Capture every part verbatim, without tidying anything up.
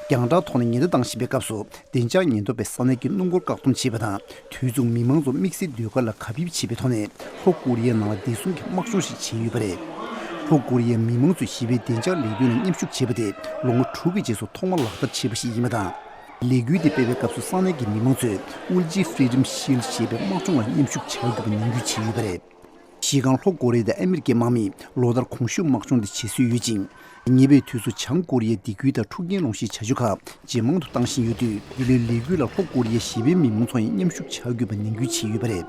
རྒྱང་བསྒྲགས་ཐོག་ནས་ཉེན་བརྡ་བཏང་བཞིན་པའི་སྐབས་སུ། བདེ་འཇགས་ཉེན་རྟོག་པས་ས་གནས་ཀྱི་སྣུམ་འཁོར་བཀག་སྡོམ་བྱས་པ་དང་། དུས་མཚུངས་མི་མང་ཚོ་དམིགས་བསལ་ཟློས་གར་ལ་གབ་ཡིབ་བྱེད་པའི་ཐོག་ནས། ལྷོ་ཀོ་རི་ཡའི་ནང་ལ་བདེ་སྲུང་གི་དམག་སྦྱོང་ཞིག་བྱས་ཡོད་པ་རེད། ལྷོ་ཀོ་རི་ཡའི་མི་མང་ཚོས་ཞི་བའི་བདེ་འཇགས་ལས་དོན་ལ་མཉམ་ཞུགས་བྱས་པ་དེ་ལོ་ངོ་དྲུག་གི་རྗེས་སུ་ཐོག་མར་ལག་བསྟར་བྱས་པ་ཞིག་ཡིན་པ་དང་། ལས་འགུལ་དེ་སྤེལ་བའི་སྐབས་སུ་ས་གནས་ཀྱི་མི་མང་ཚོས་ཨུལ་ཇི་Freedom Shield ཞེས་པའི་དམག་སྦྱོང་ལ་མཉམ་ཞུགས་བྱ་དགོས་པའི་ནན་སྐུལ་བྱས་ཡོད་པ་རེད། གཞི་རྐང་ལྷོ་ཀོ་རི་ཡ་དང་ཨ་མི་རི་ཀའི་དམག་མིས་ལོ་ལྟར་གོང་ཞུས་དམག་སྦྱོང་དེ་བྱེད་སྲོལ་ཡོད་ཅིང་། ཉེ་བའི་དུས་སུ་བྱང་ཀོ་རི་ཡའི་སྡིགས་སྐུལ་དང་འཁྲུག་རྐྱེན་སློང་གཞིའི་བྱ་སྤྱོད་ཁག་ཇེ་མང་དུ་བཏང་བཞིན་ཡོད་དུས། འདི་ལོའི་ལས་འགུལ་ལ་ལྷོ་ཀོ་རི་ཡའི་ཞི་བའི་མི་མང་ཚོ་ཡང་མཉམ་ཞུགས་བྱ་དགོས་པའི་ནན་སྐུལ་བྱས་ཡོད་པ་རེད།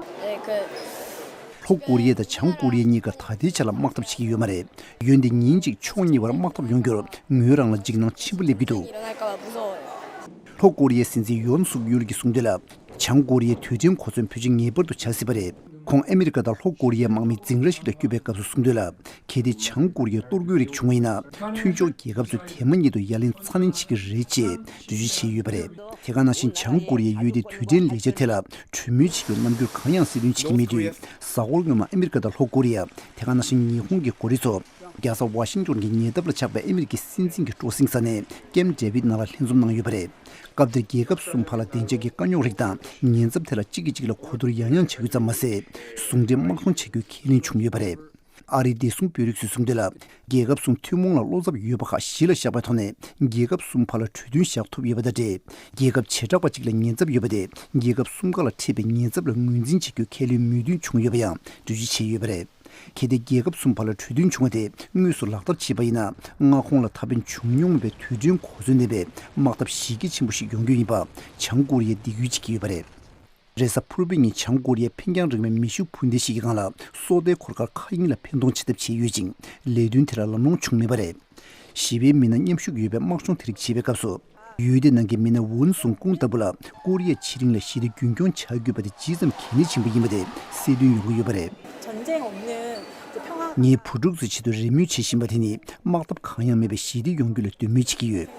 ལྷོ་ཀོ་རི་ཡ་དང་བྱང་ཀོ་རི་ཡ་གཉིས་ཀ་ད་ལྟའི་ཆར་ལ་དམག་འཐབ་བྱེད་ཀྱི་ཡོད་མ་རེད། འོན་ཏེ་ཉིན་གཅིག་ཕྱོགས་གཉིས་བར་དམག་འཐབ་ཡོང་རྒྱུར་ངོས་རང་ལ་འཇིགས་སྣང་ཆེན་པོ་སླེབས་ཀྱི་འདུག་ལྷོ་ཀོ་རི་ཡའི་སྲིད་འཛིན་ཡོན་སུག་ཡུལ་གྱིས་གསུངས་དོན་ལ། བྱང་ཀོ་རི་ཡའི་དུས་དྲན་གོ་མཚོན་བོད་ཆེན་ངེས་པར་དུ་བྱ་སྲིད་པ་རེད། ཁོང་ཨ་མི་རི་ཀ་དང་ལྷོ་ཀོ་རི་ཡའི་དམག་མི་འཛིང་ར་ཞིག་ལ་བསྐྱོད་པའི་སྐབས་སུ་གསུངས་དོན་ལ། གལ་ཏེ་བྱང་ཀོ་རི་ཡར་གཏོར་རྒོལ་རིགས་བྱུང་བ་ཡིན་ན། མཐུན་ཕྱོགས་རྒྱལ་ཁབ་ཚོས་དེ་མ་ཉིད་དུ་ཡ་ལན་ཚ་ནན་བྱེད་ཀྱི་རེད་ཅེས་འགྲེལ་བརྗོད་བྱས་ཡོད་པ་རེད། དེ་ག་ནང་བཞིན་བྱང་ཀོ་རི་ཡའི་ཡུལ་དེའི་དུས་དྲན་ལས་འཆར་ཐད་ལ་གྲོས་མོལ་བྱེད་རྒྱུའི་རྣམ་འགྱུར་གང་ཡང་གསལ་སྟོན་བྱེད་ཀྱི་མེད་དུས། གཟའ་འཁོར་སྔོན་མ་ཨ་མི་རི་ཀ་དང་ལྷོ་ཀོ་རི་ཡ། དེ་ག་ནང་བཞིན་ཉི་ཧོང་གི་འགོ་ཁྲིད་ཚོ། རྒྱལ་ས་ཝ་ཤིང་ཏོན་གྱི་ཉེ་འདབས་ལ་ཆགས་པའི་ཨ་མི་རི་ཀའི་སྲིད་འཛིན་གྱི་སྤྲོ་གསེང་ས་གནས་ཀེམ་ཌེ་བིད་ནང་ལ་ལྷན་འཛོམས་གནང་ཡོད་པ་རེད། སྐབས་དེར་རྒྱལ་ཁབ་གསུམ་བར་ལ་བདེ་འཇགས་ཀྱི་དཀའ་རྙོག་རིགས་དང་ཉེན་ཚབས་ཐད་ལ་གཅིག་གིས་གཅིག་ལ་གོ་བསྡུར་ཡང་ཡང་བྱ་རྒྱུ་ཙམ་མ་ཟད། ཟུང་འབྲེལ་དམག་སྦྱོང་བྱ་རྒྱུའི་ཁས་ལེན་བྱུང་ཡོད་པ་རེད། ཨ་རིའི་བདེ་སྲུང་དཔོན་རིགས་ཚོས་གསུངས་དོན་ལ། རྒྱལ་ཁབ་གསུམ་ཐུན་མོང་ལ་བློ་འཚབ་ཡོད་པ་ཁག་གཞི་ལ་བཞག་པའི་ཐོག་ནས། རྒྱལ་ཁབ་གསུམ་བར་ལ་གྲོས་མཐུན་བཞག་ཐུབ་ཡོད་པ་དང་འབྲེལ། རྒྱལ་ཁབ་བྱེ་བྲག་པ་གཅིག་ལ་ཉེན་ཚབས་ཡོད་པ་དེ། རྒྱལ་ཁབ་གསུམ་ཀ་ལ་འཕྲད་པའི་ཉེན་ཚབས་ལ་ངོས་འཛིན་བྱེད་རྒྱུའི་ཁས་ལེན་མོས་མཐུན་བྱུང་ཡོད་པ་ཡང་འགྲེལ་བརྗོད་བྱས་ཡོད་པ་རེད། གལ་ཏེ་རྒྱལ་ཁབ་གསུམ་བར་ལ་གྲོས་མཐུན་བྱུང་བ་དེ་དངོས་སུ་ལག་བསྟར་བྱས་པ་ཡིན་ན། མངའ་ཁོངས་ལ་ད་ཕན་བྱུང་མྱོང་མེད་པའི་དུས་དྲན་གོ་མཚོན་ལྡན་པའི་དམག་འཐབ་གཞི་རྒྱ་ཆེན་པོ་ཞིག་ཡོང་རྒྱུ་ཡིན་པ། བྱང་ཀོ་རི་ཡས་འདེད་སྐུལ་བྱེད་ཀྱི་ཡོད་པ་རེད། རེས་གཟའ་ཕུར་བུའི་ཉིན་བྱང་ཀོ་རི་ཡས་འཕེན་རྒྱང་རིང་བའི་མེ་ཤུགས་འཕུར་མདེལ་ཞིག་གི་སྒང་ལ་སོག་ལྡན་འཁོར་སྐར་མཁའ་དབྱིངས་ལ་འཕེན་གཏོང་བྱེད་ཐབས་བྱས་ཡོད་ཅིང་། ལས་དོན་དེ་ལ་ལམ་ལྷོང་བྱུང་མེད་པ་རེད། ཞི་བའི་མི་སྣ་མཉམ་ཞུགས་ཡོད་པའི་དམག་སྦྱོང་དེ་རིགས་བྱེད་པའི་སྐབས་སུ། ཡུལ་དེ་ནང་གི་མི་སྣ་ཝུན་སུང་ཀུང་ལྟ་བུ་ལ་ཀོ་རི་ཡ་ཕྱེད་རིང་ལ་ཞི་བདེ་རྒྱུན་འཁྱོངས་བྱ་དགོས་པ་དེ་ཇི་ཙམ་གལ་གནད་ཆེན་པོ་ཡིན་པ་དེ་གསལ་སྟོན་ཡོང་གི་ཡོད་པ་རེད། 전쟁 없는 그 평화 ངའི་བུ་ཕྲུག་ཚོའི་ཆེད་དུ་རེ་སྨོན་བྱེད་བཞིན་པ་དེ་ནི་དམག་འཐབ་གང་ཡང་མེད་པའི་ཞི་བདེ་ཡོང་རྒྱུ་ལ་འདོད་མོས་བྱེད་ཀྱི་ཡོད།